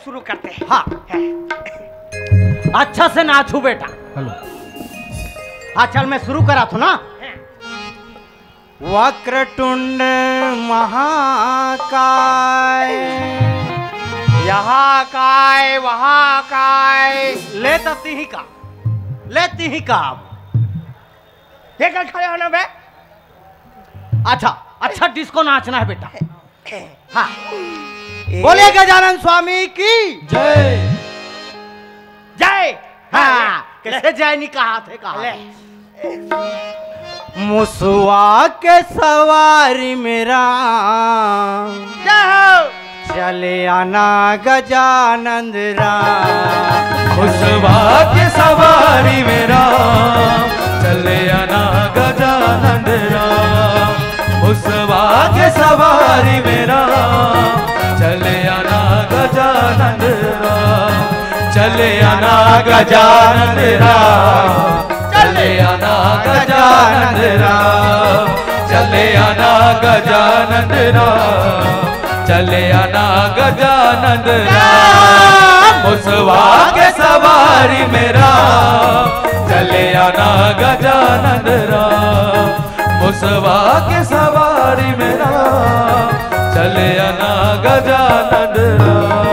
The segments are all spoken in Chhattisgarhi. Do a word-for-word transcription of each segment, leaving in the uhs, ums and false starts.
शुरू करते हैं। हाँ। हाँ। अच्छा से नाचू बेटा। हेलो। हाँ, चल, मैं शुरू करा थो ना। हाँ। वक्रतुंड महाकाय। यहाँ काय, वहाँ काय। ले त तिही का, ले तिही का। ये क्या खड़े होना बे? अच्छा, अच्छा डिस्को नाचना है बेटा। हाँ। बोले गजानन स्वामी की जय। जय। हाँ, कैसे जय नहीं कहा थे, कहा ले। मुसवा के सवारी मेरा जय हो। चले आना गजानंद राम। मुसवा के सवारी मेरा चले आना गजानंद राम। मुसवा के सवारी मेरा चले आना गजानंद राम। चले आना गजानंद राम। चले आना गजानंद राम। चले आना गजानंद राम। चले आना गजानंद राम। मुसवा के सवारी मेरा चले आना गजानंद राम। मुसवा के सवारी मेरा चले आना गजानंद राम।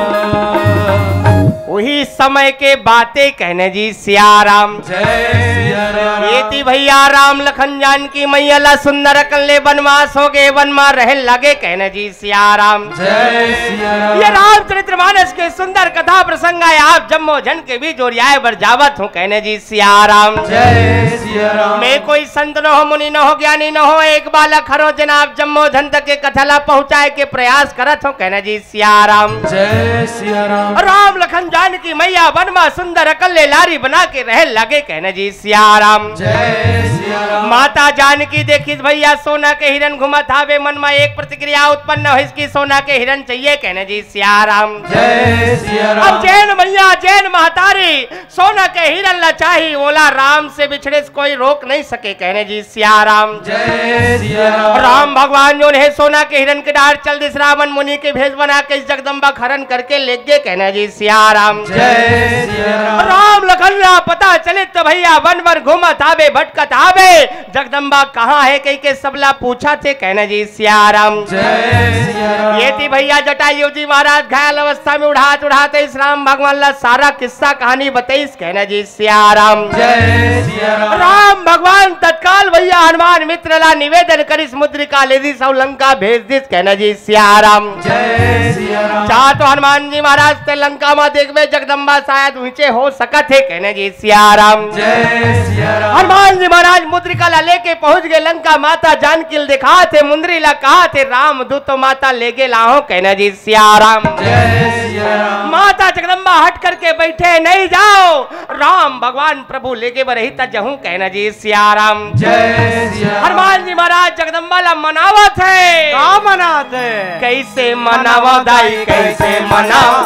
वही समय के बातें कहने जी सिया राम। जय सिया राम। ये थी भैया राम लखन जानकी मैया ला सुंदर अकन ले बनवास हो गए, वन मा रहन लगे कहने जी सिया राम। जय सिया राम। ये रामचरित मानस के सुंदर कथा प्रसंग आय, आप जम्मो झन के बीच ओरियाए बर जावत हूँ कहने जी सिया राम। जय सिया राम। मैं कोई संत न हो, मुनि न हो, ज्ञानी न हो, एक बालक हरो जनाब जम्मो झन तक के कथा ला पहुँचाए के प्रयास करत हूँ कहने जी सिया राम। जय सिया राम। राम लखन जानकी मैया वन मा सुंदर अकन ले लारी बना के रहे लगे कहने जी सिया राम। जय सिया राम। माता जानकी देखिस भैया सोना के हिरन घूमत हावे, मन मा एक प्रतिक्रिया उत्पन्न होइस कि सोना के हिरन चाहिए कहने जी सिया राम। जय सिया राम। अब जैन मैया जैन महतारी सोना के हिरन ला चाही, ओला राम से बिछड़े से कोई रोक नहीं सके कहने जी सिया राम। जय सिया राम। राम भगवान जोन हे सोना के हिरन के डार चल दिस, रावण मुनि के भेष बना के इस जगदम्बा के हरण करके लेग गे कहने जी सिया राम। जय सिया राम। राम लखन ला पता चले त भैया वन वन घूमत आवे, भटकत आवे, जगदम्बा कहाँ हे कहिके सबला पूछत हे कहने जी सिया राम। जय सिया राम। ये थी भैया जटायु जी महाराज घायल अवस्था में उढ़ात उढ़ात इस राम भगवान ला सारा किस्सा कहानी बताइस कहने जी सिया राम। जय सिया राम। राम भगवान तत्काल भैया हनुमान मित्र ला निवेदन करिस, मुद्रिका ले दिस अउ लंका भेज दिस कहने जी सिया राम। जय सिया राम। चाहे तो हनुमान जी महाराज ते लंका मा देखबे जगदम्बा शायद उहिचे हो सकत हे कहने जी सिया राम। जय सिया राम। हनुमान जी महाराज मुद्रिका ला लेके पहुंच गए लंका, माता जानकी ल दिखात हे, मुंदरी ला कहात हे, राम दूत माता लेगे लाहो कहने जी सिया राम। जय सिया राम। माता जगदम्बा हट करके बैठे, नहीं जाओ, राम भगवान प्रभु लेगे बर ही त जहूं कहना जी सिया राम। जय सिया राम। हनुमान जी महाराज जगदम्बा ला मनावत हे। का मनावत हे? कैसे मनावो दाई, कैसे मनावो?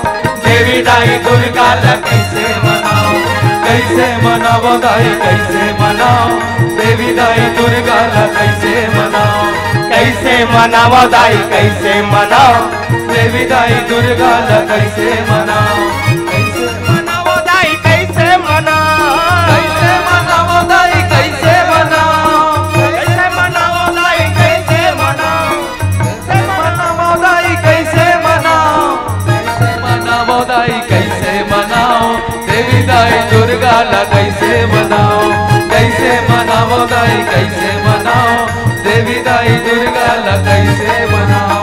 देवी दाई दुर्गा ला कैसे मनावो? कैसे मनावो दाई, कैसे मनावो? देवी दाई दुर्गा ला कैसे मनावो? कैसे मनावो दाई, कैसे मनावो? देवी दाई दुर्गा ला कैसे मनावो? कैसे मनावो दाई, कैसे मनावो? कैसे मनावो दाई, कैसे मनावो? कैसे मनावो दाई, कैसे मनावो? कैसे मनावो दाई, कैसे मनावो? कैसे मनावो दाई, कैसे मनावो? देवी दाई दुर्गा ला कैसे मनावो? कैसे मनावो दाई, कैसे मनावो? देवी दाई दुर्गा ला कैसे मनावो?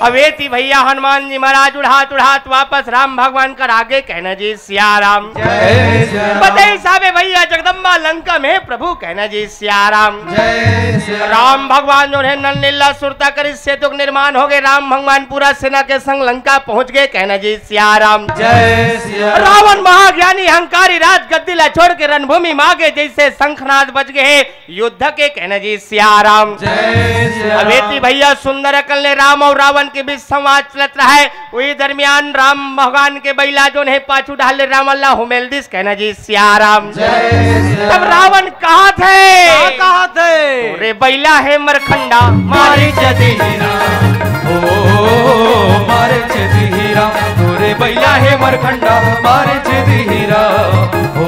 अब ये थी भैया हनुमान जी महाराज उड़ात उड़ात वापस राम भगवान कर आगे कहना जी सिया राम। जय सिया राम। बताई साहबे भैया जगदम्बा लंका में प्रभु कहना जी सिया राम। जय सिया राम। राम भगवान जो है नल लीला सुरता करी सेतु के निर्माण हो गए। राम भगवान पूरा सेना के संग लंका पहुंच गए कहना जी सिया राम। जय सिया राम। रावण महाज्ञानी अहंकारी राज गद्दी ला छोड़ के रणभूमि मागे जैसे शंखनाद बज गए युद्ध के कहना जी सिया राम। जय सिया राम। अबे ती भैया सुंदर अकल ने राम और रावण के बीच संवाद चलत रहा है। वही दरमियान राम भगवान के बैला जोन हे पाछू डाल ले रावण ला हुमेल दिस कहना जी सिया राम। जय सिया तब राम। रावण कहा थे? का कहा थे? रे बैला हे मरखंडा मारे जदी हीरा, ओ मारे जदी हीरा, तोरे बैला हे मरखंडा मारे छेदी हीरा, हो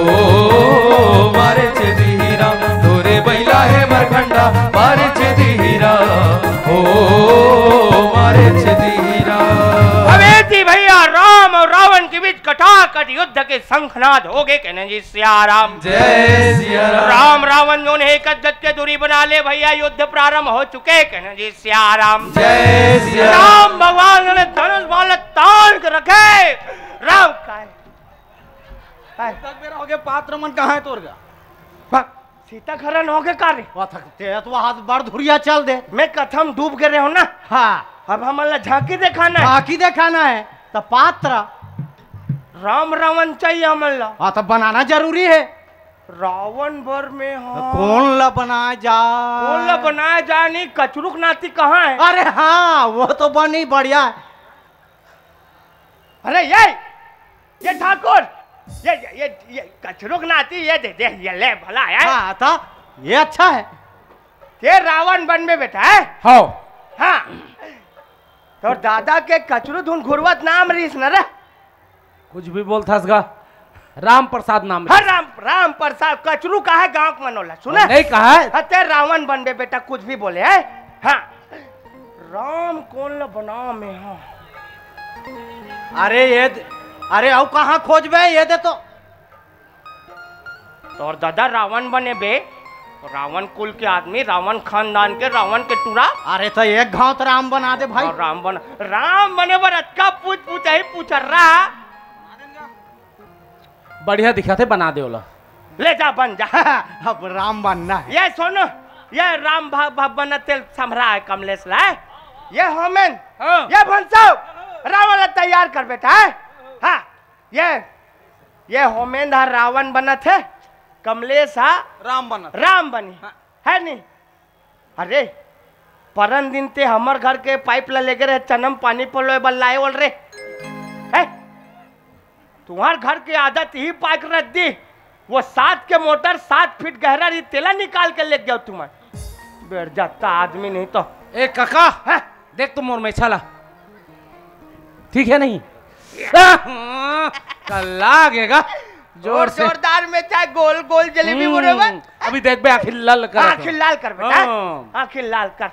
मारे छेदी हीरा, तोरे बैला हे मरखंडा मारे छेदी हीरा, हो मारे छेदी हीरा। अबे जी भैया, राम और रावण के बीच कटाकट युद्ध के शंखनाद हो गए, कहने जी सिया राम। जय सिया राम। राम रावण जो है एक गज के दूरी बना ले भैया, युद्ध प्रारंभ हो चुके, कहने जी सिया राम। जय सिया राम। राम भगवान ने धनुष बाण तान के रखे। राम का है? है। तक बेरा हो गया, पात्र मन कहाँ है तोर का? बक, सीता खरन हो गए का रे? वाह, थक, ते तो हाथ बार धुरिया चल दे। मैं कथम डूब गए रहे हो ना। हाँ। अब हमन ला झांकी दिखाना है। झांकी दिखाना है, तो पात्र। राम रावण चाहिए हमन ला। हाँ, तो बनाना जरूरी है। रावण बर में तो हाँ। कौन ला बनाए जा? कौन ला बनाए जा? नहीं, कचरू के नाती कहाँ है? अरे हाँ, वो तो बनी बढ़िया है। अरे ये, ये ठाकुर, ये, ये, ये, ये कचरू के नाती, ये दे दे, ये ले भला है। हाँ, तो ये अच्छा है। ते रावण बनबे बेटा है? हाँ। हाँ। तोर दादा के कचरू धुन घुरवत नाम रहीस न रे। कुछ भी बोलथस गा, राम प्रसाद नाम हाँ, रहीस। राम, राम प्रसाद, कचरू कहा है गांव के मनोला, सुना? नहीं कहा है। हाँ, ते रावण बनबे बेटा, कुछ भी बोले है। हाँ। राम कौन ला बनाओ में हाँ। अरे ये दे, अरे अउ कहाँ खोजबे, ये दे तो। तोर दादा रावण बने बे, रावण कुल के आदमी, रावण खानदान के, रावण के टूरा। अरे तो एक घाव तो राम बना दे भाई। और राम बन, राम बने बर अतका पूछ पूछ ही पूछ रहा। बढ़िया दिखा थे, बना दे ओला। ले जा, बन जा। अब राम बनना है। ये सुन, ये राम भ-, भ-, बनत तेल संभरा है कमलेश ला, है? ये होमेन, हाँ। ये भंसो, रावण ला तैयार कर बेटा, है? हाँ, ये, ये होमेन ह रावण बनत है, कमलेश हा राम बनत। राम बनी, हाँ। है नहीं? अरे, परन दिन ते हमर घर के पाइप ला लेगे रहे, चनम पानी पलोए बर लाए ओल रे। है? तुम्हार घर के आदत ही पाइप रख दी। वो सात के मोटर सात फीट गहरा रही, तेला निकाल के ले गया तुम्हार। बैठ जाता आदमी नहीं तो। ए काका, हैं? देख तो मोर मेछा ला। ठीक है नहीं? कल्ला गेगा। जोर और से। जोरदार मेछा, गोल गोल जलेबी हम्म, बरोबर। अभी देख बे, आँखी लाल कर। आँखी लाल कर बेटा। हाँ। आँखी लाल कर।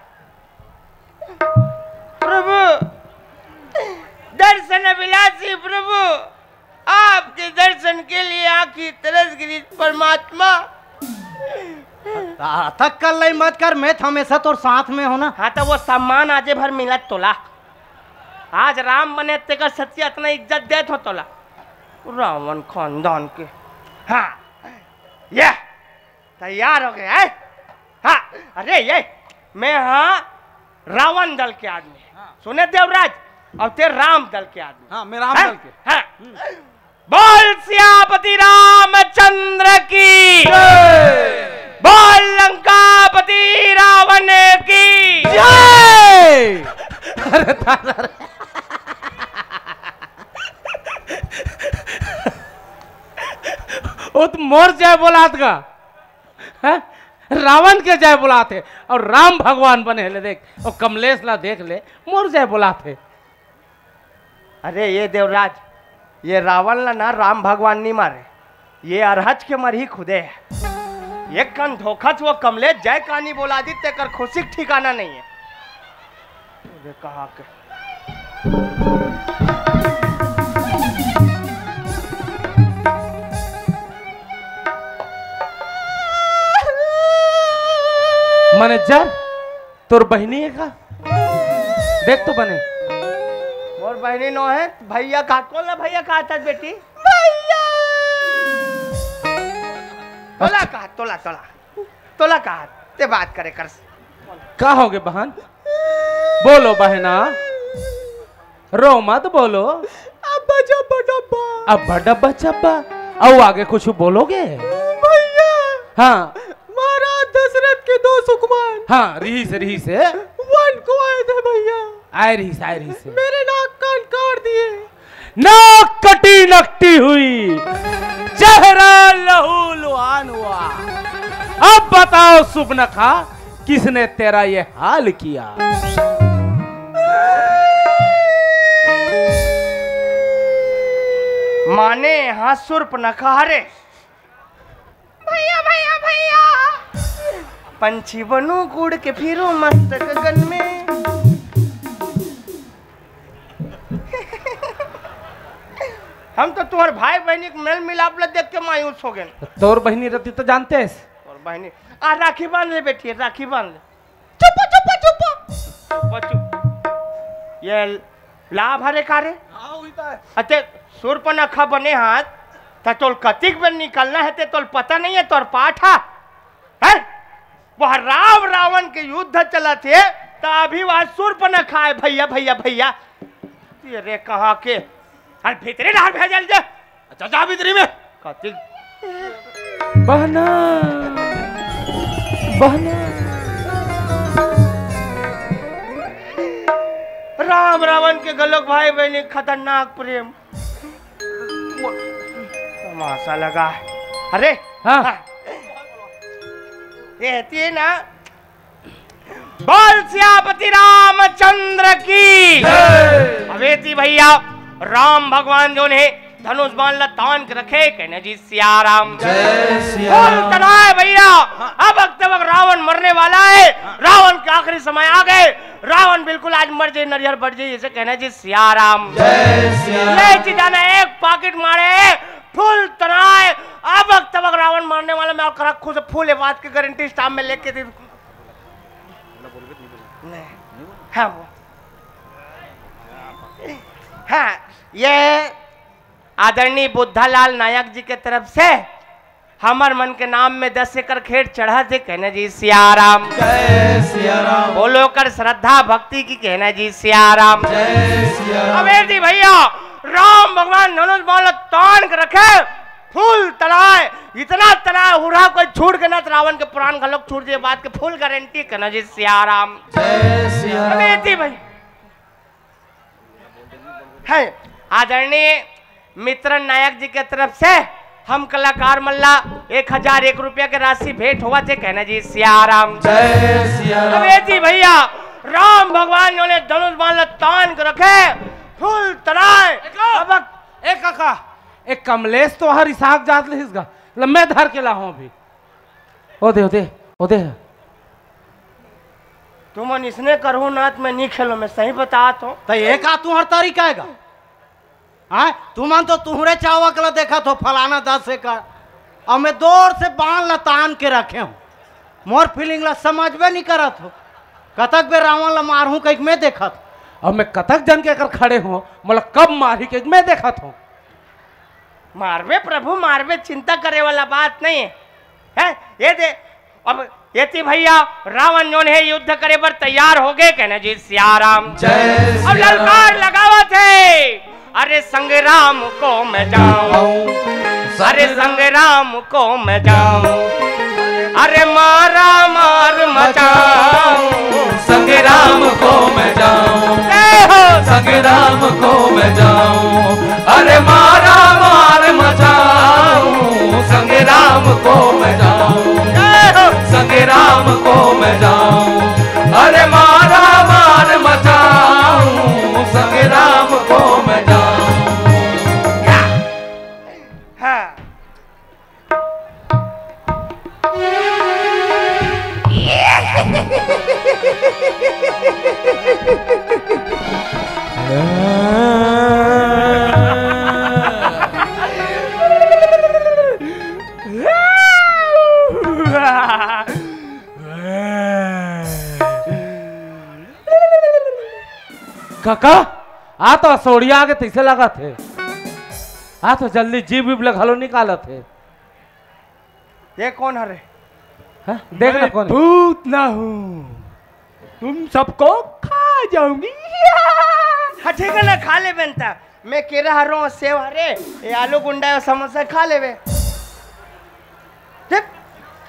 प्रभु, दर्शन अभिलाषी प्रभु, आपके दर्शन के लिए आँखी तरस गई परमात्मा। ता-, तक कल्लई मत कर, मैं हमेशा तोर साथ में हूँ ना। हाँ, तो वो सम्मान आजे भर मिलत तोला। आज राम बने तेकर सच्ची इतना इज्जत देत हो तोला। रावण खानदान के। हाँ, ये तैयार हो गया है। हाँ, अरे ये, मैं हाँ रावण दल के आदमी। हाँ। सुने देवराज, और ते राम दल के आदमी। हाँ, मैं राम हैं? दल के। हाँ। हम्म। बोल सियापति रामचंद्र की जय। बोल लंकापति रावण की जय। अरे दादा रे। वो तो मोर जय बोलात का। हैं? रावण के जय बोलात हे और राम भगवान बने हे, ले देख, और कमलेश ला देख ले, मोर जय बोलात हे। अरे ये देवराज, ये रावण ला ना राम भगवान नहीं मारे, ये अरहज के मरही खुदे हे। एक कन धोखा वो कमलेश जय कानी बोला दी, तेकर खुशी के ठिकाना नहीं है। अरे कहाँ के मैनेजर, तोर बहिनी हे का? देख तो बने। मोर बहिनी नो हे, भैया का, कौन ला भैया कहा था बेटी? भैया। तोला अच्छा। कहा, तोला, तोला। तोला कहा, ते बात करे कर। का होगे बहन? बोलो बहना, रो मत बोलो। अब्बा जब्बा डब्बा। अब्बा डब्बा चब्बा। अउ आगे कुछ बोलोगे? भैया। हाँ। महाराज दशरथ के दो सुकमान। हाँ, रहीस, रहीस। वन को आए थे भैया। आए रहीस, आए रहीस। मेरे नाक कान काट दिए। नाक कटी नकटी हुई, चेहरा लहू लुहान हुआ। अब बताओ सुपनखा, किसने तेरा ये हाल किया? माने हाँ सूर्पनखा हरे। भैया, भैया, भैया। पंछी बनूं उड़ के फिरूं मस्त गगन में। हम तो तुम्हारे भाई बहनी के मेल मिलाप ला देख के मायूस हो गए। तोर बहनी रहती तो जानते? तोर बहनी। आ, राखी बांध ले बेटी, राखी बांध ले। चुप, चुप, चुप। चुप, चुप। ये लाभ हरे का रे? हाँ, वही तो है। अते सूर्पनखा बने हाथ, त तोल कतिक बेर निकलना हे ते तोल पता नहीं है, तोर पाठ हा? हैं? वह राम रावण के युद्ध चलत हे, त अभी वह सूर्पनखा हे, भैया, भैया, भैया। ये रे कहाँ के? अरे भीतरी डहर भेजल जे। अच्छा, जा भीतरी में। कतिक बहना, बहना। राम रावण के गलत भाई बहनी खतरनाक प्रेम। तमाशा लगा। अरे, हाँ। हाँ। ये थी ना, बोल सियापति रामचंद्र की। जय। अबे जी भैया, राम भगवान जो ने धनुष बाण ला तान के रखे, कहना जी सिया राम। जय सिया बोल राम। तनाए भैया, हाँ। अब वक्त वक्त रावण मरने वाला है, हाँ। रावण के आखिरी समय आ गए, रावण बिल्कुल आज मर जाए, नरियर बढ़ जाए, इसे कहना जी सिया राम। जय सिया राम। ले जी जाना एक पाकिट मारे, फूल तनाए, अब वक्त वक्त रावण मरने वाला, मैं और खरा खुश फूल ये बात की गारंटी स्टाम्प में लेके दे। नहीं। हाँ, वो। हाँ, ये आदरणीय बुद्धालाल नायक जी के तरफ से हमर मन के नाम में दस एकड़ खेत चढ़त हे, कहना जी सिया राम। जय सिया राम। बोलो कर श्रद्धा भक्ति की, कहना जी सिया राम। जय सिया राम। अबे जी भैया, राम भगवान धनुष बाण तान के रखे, फूल तनाए, इतना तनाए, हुरा कोई छूट के ना, त रावण के प्राण घलोक छूट जाए, बात के फुल गारंटी, कहना जी सिया राम। जय सिया राम। अबे जी भाई, है आदरणीय मित्रन नायक जी के तरफ से हम कलाकार मन ला एक हजार एक रुपया के राशि भेंट होवत हे, कहना जी सिया राम। जय सिया राम। अबे जी भैया, राम भगवान जो ने धनुष बाण ला तान के रखे, फूल तनाए। ए का? अब ए काका, ए कमलेश तो हर इसाक जात लिहिस गा, ल मैं धर के लाहूं अभी। ओ दे, ओ दे, ओ दे। तुमन इसने करहू ना, त मैं नहीं खेलो, मैं सही बतात हूँ। त ये का तुहर तरीका हे गा? हाँ, तुमन तो तुहरे चावक ला देखत हो, फलाना दस एकड़। अब मैं जोर से बाण ला तान के रखे हूँ, मोर फीलिंग ला समझबे नहीं करत हो। कतक बेर रावण ला मारहूँ कहिके मैं देखत हूँ। अब मैं कतक जन के कर खड़े हूँ, मोला कब मारही कहिके मैं देखत हूँ। मारबे प्रभु, मारबे, चिंता करे वाला बात नहीं है। हैं? ये दे, अब एती भैया, रावण जोन हे युद्ध करे बर तैयार हो गए, कहना जी सिया राम। जय अब सिया राम। ललकार लगावत हे, अरे संग राम को मैं जाऊं, अरे संग राम को मैं जाऊं, अरे मारा मार मचाऊं, संग राम को मैं जाऊं, जय हो। संग राम को मैं जाऊं, अरे मारा मार मचाऊं, संग राम को मैं जाऊं, जय हो। संग राम को मैं जाऊं, अरे मारा मार मचाऊं, संग राम को मैं जाऊं। हाँ। काका, आ तो असोड़िया आगे तैसे लागत हे। आ तो जल्दी जीभ वीभ ल घलो निकालत हे। ये कौन हरे? हाँ, देख ना मैं कौन हे। भूत ना हूँ, तुम सबको खा जाऊंगी। हाँ, ठीक है ना, खा ले बेनता। मैं केरा हरो, सेव हरे, ये आलू गुंडा हे, समोसा खा लेवे। ठीक?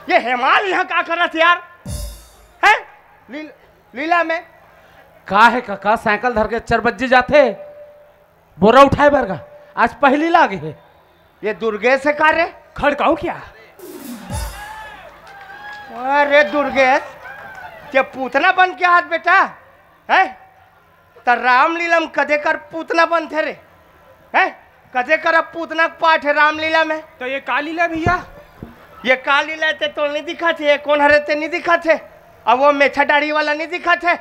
ये हेमाल यहाँ का करत हे यार? हैं? लील-, लीला में? का हे काका, साइकिल धर के चार बज्जे जाथे, बोरा उठाए बर गा, आज पहली लागे हे। ये दुर्गेश हे का रे? खड़काऊं क्या? अरे दुर्गेश, ये पूतना बन के हाथ बेटा, हैं? त रामलीला म कदे कर पूतना बनथे रे? हैं? कते करा पूतना के पाठ हे रामलीला में? त ये का लीला भैया? ये का लीला हे ते तो नहीं दिखत हे, ये कोन हरे ते नहीं दिखत हे, अउ वो मेछा दाढ़ी वाला नहीं दिखत हे,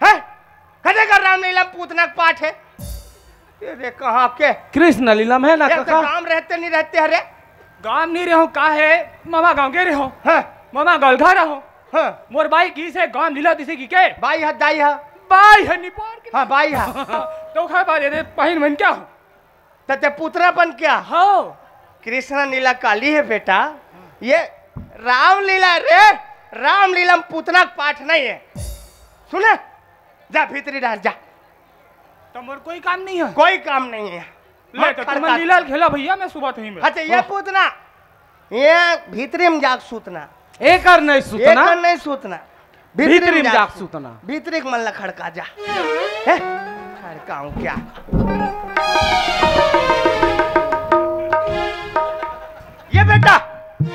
हैं? कते कर रामलीला में पूतना के पाठ हे? ये रे कहाँ के? कृष्ण लीला में हे ना ये तो काका? गाँव रहते नहीं रहते हरे? गाँव नहीं रहो का हे? मामा गाँव के रहो। हाँ। मामा गलघा रहो। हाँ। मोर बाई की से गाँव लीला दिसे की के? बाई हा, दाई हा। बाई हा निपोर के। हाँ, बाई हा। तो खा बाजे दे पहिन मन क्या हो? त ते पूतना बन क्या? हाँ। कृष्ण लीला काली हे बेटा, ये रामलीला रे, रामलीला में पूतना के पाठ नहीं हे। सुने, जा भीतरी डहर जा। त मोर कोई काम नहीं हे। कोई काम नहीं हे। ले मत तो तुम खड़का। लीला खेला भैया, मैं सुबह थी में। अच्छा, ये पूतना, ये भीतरी में जाके सूतना। एकर नहीं सूतना। एकर नहीं सूतना। भीतरी में जाके सूतना। भीतरी के मन ला खड़का जा। हे? खड़काऊं क्या? ये बेटा,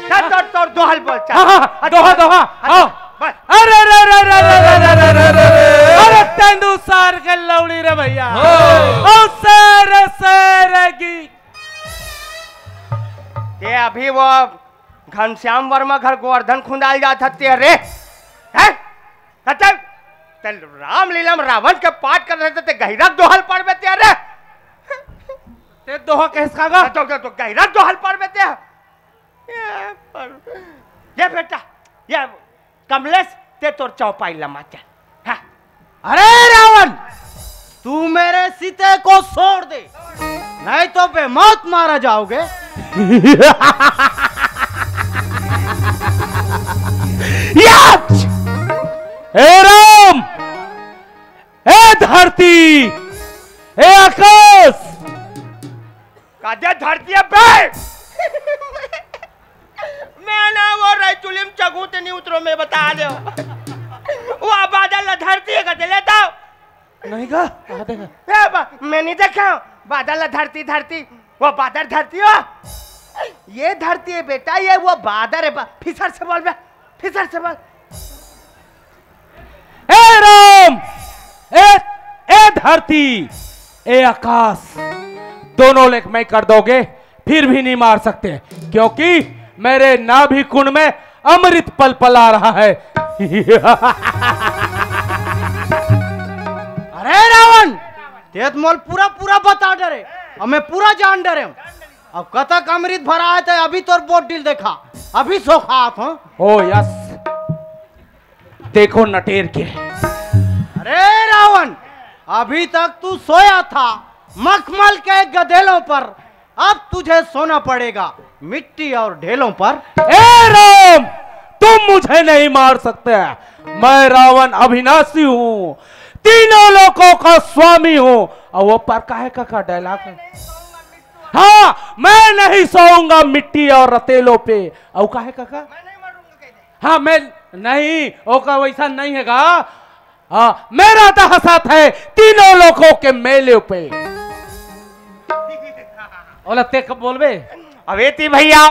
चल तोर, तोर दोहल बोल, चल। हाँ, हाँ, अच्छा, दोहा, दोहा, अच्छा, आओ। बस। अरे, अरे, अरे, अरे, तेंदू सार के लौड़ी रे भैया। हो। ओ शेर, शेर की। ये अभी वो घनश्याम वर्मा घर गोवर्धन खुंदाल जात हत्ते रे। हैं? कतल? ते रामलीला में रावण के पाठ कर रहे थे, ते गहिरा दोहल पड़ बेते रे। ते दोहा कहस का गा? तो, तो, तो गहिरा दोहल पड़ बेते। ये पर, ये बेटा, ये कमलेश, ते तोर चौपाई लमा चल। हाँ। अरे रावण, तू मेरे सीते को छोड़ दे, नहीं तो बेमौत मारा जाओगे। याच! हे राम, हे धरती, हे आकाश, कादे धरती हे बे? मैं ना वो रैचुली में चघूं ते नहीं उतरो, मैं बता दे। वो बादल ला धरती हे कदे लेता। नहीं का? कहाँ देखा? ए बा-, मैं नहीं देखा हूँ। बादल ला धरती, धरती। वो बादर धरती हो। ये धरती हे बेटा, ये वो बादर हे बा-, फिसर से बोल बे, फिसर से बोल। ए राम, ए, ए धरती, ए आकाश, दोनों लेख मैं कर दोगे, फिर भी नहीं मार सकते, क्योंकि मेरे नाभि कुंड में अमृत पलपला रहा है। अरे रावण, ते तो मोल पूरा पूरा बता डरे, अउ मैं पूरा जान डरे हूँ। अब कतक अमृत भरा है तो अभी तोर बोतल देखा, अभी सोखात हूँ। ओ यस। देखो नटेर के। अरे रावण, अभी तक तू सोया था मखमल के गदेलों पर, अब तुझे सोना पड़ेगा मिट्टी और ढेलों पर। ए राम, तुम मुझे नहीं मार सकते, मैं रावण अविनाशी हूँ, तीनों लोकों का स्वामी हूँ। और वो पर काहे का, का डायलॉग है? हाँ, मैं नहीं सोऊंगा मिट्टी और रतेलों पे। और काहे का, का? हाँ, मैं नहीं, ओका वैसा नहीं है गा। हाँ, मेरा दहशत है तीनों लोकों के मेले पे। ओला ते कब बोलबे? अबे ती भैया,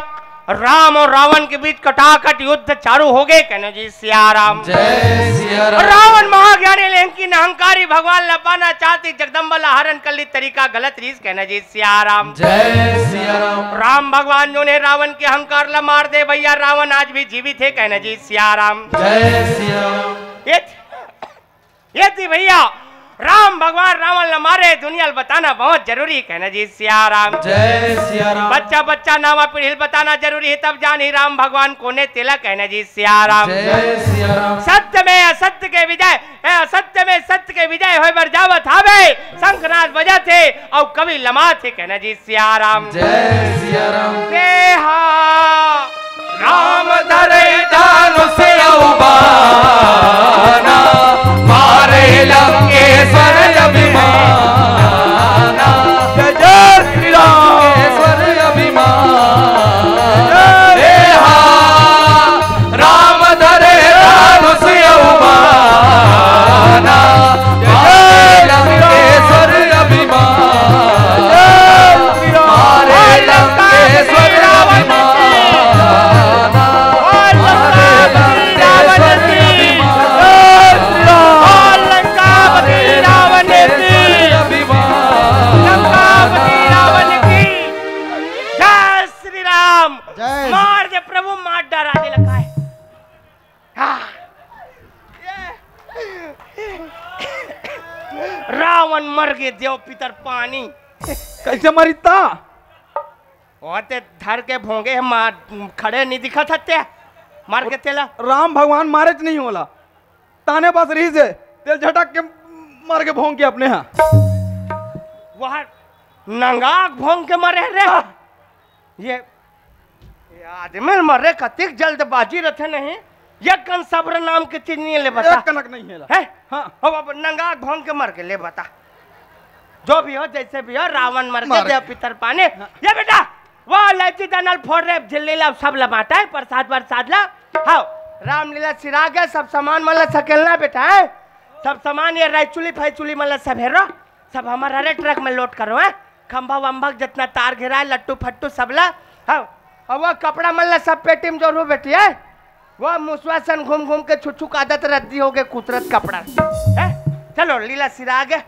राम और रावण के बीच कटाकट युद्ध चालू हो गए, कहना जी सिया राम। जय सिया राम। रावण महाज्ञानी लेकिन अहंकारी भगवान ला पाना चाहती, जगदम्बा ला हरण कर ली, तरीका गलत रीस, कहना जी सिया राम। जय सिया राम। राम भगवान जो ने रावण के अहंकार ला मार दे भैया, रावण आज भी जीवित है, कहना जी सिया राम। जय सिया राम। ये, ये थी भैया, राम भगवान रावण ला मारे, दुनिया ला बताना बहुत जरूरी, कहना जी सिया राम। जय सिया राम। बच्चा बच्चा नावा पीढ़ी ला बताना जरूरी है, तब जान ही राम भगवान कोने तेला, कहना जी सिया राम। जय सिया राम। सत्य में असत्य के विजय, ए, असत्य में सत्य के विजय होय बर जावत हावे, शंखनाद बजत हे, अउ कवि लमात हे, कहना जी सिया राम। जय सिया राम। देहा राम धरे धनुष अउ बाना, मारे लंकेश्वर अभिमाना। जय जय श्री राम। लंकेश्वर अभिमाना। जय। देहा राम धरे धनुष अउ बाना, मारे लंकेश्वर अभिमाना, मारे लंकेश्वर अभिमाना, मारे लंकेश्वर अभिमाना। मर गे देव पितर पानी। कइसे मरिस त? ओ ते धर के भोंगे हे, मार, खड़े नइ दिखत हे ते, मार के तेला। राम भगवान मारेच नइ हे ओला, ताने बस रहिस हे, तेला झटक के मर गे भोंग के अपने हा। वह नंगाक भोंग के मरे हे रे। ये, ये आदमी ल मरे कतिक जल्दबाजी रथे नहीं, एक कन सब्र नाम के चीज नइ हे, ले बता। एक कनक नइ हे ला। हैं? हाँ। अब, अब नंगाक भोंग के मर गे, ले बता। जो भी हो, जइसे भी हो, रावण मर गे, मर देव गे। पितर पानी। हाँ। ये बेटा, वो इलायची दाना ल फोड़ रे, झिल्ली ला, सब ला बांटा हे, परसाद वरसाद ला। हाँ, रामलीला सिरा गे, सब सामान मन ला सकेलना बेटा, हैं? सब सामान, ये रैचुली फैचुली मन ला सब हेरो, सब हमर हरे ट्रक में लोड करो, हैं? खंभा वंभा के जतना तार घेरा हे, लट्टू फट्टू सब ला। हाँ, अउ वो कपड़ा मन ला सब पेटी में जोरहू बेटी, हैं? वो मुसवा सन घूम घूम के छुछुक आदत रद्दी हो गे कुतरत कपड़ा। हैं? चलो, लीला सिरा गे।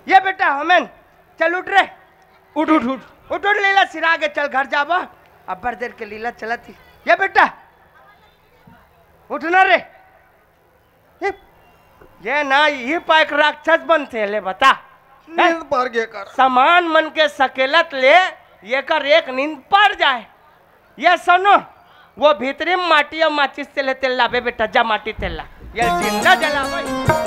ये बेटा, होमेन, चल उठ रे। उठ, उठ, उठ। उठ, उठ, लीला सिरा गे, चल घर जाबो। अब्बर देर के लीला चलत ही। ये बेटा, उठ ना रे। ये, ये ना, ये पाय के राक्षस बनथे, ले बता। नींद पड़ गे कर। सामान मन के सकेलत ले, येकर एक नींद पड़ जाए। ये सुनो, वो भीतरी में माटी अउ माचिस तेल हे, तेल लाबे बेटा, जा माटी तेल ला। ये जिंदा जलावे।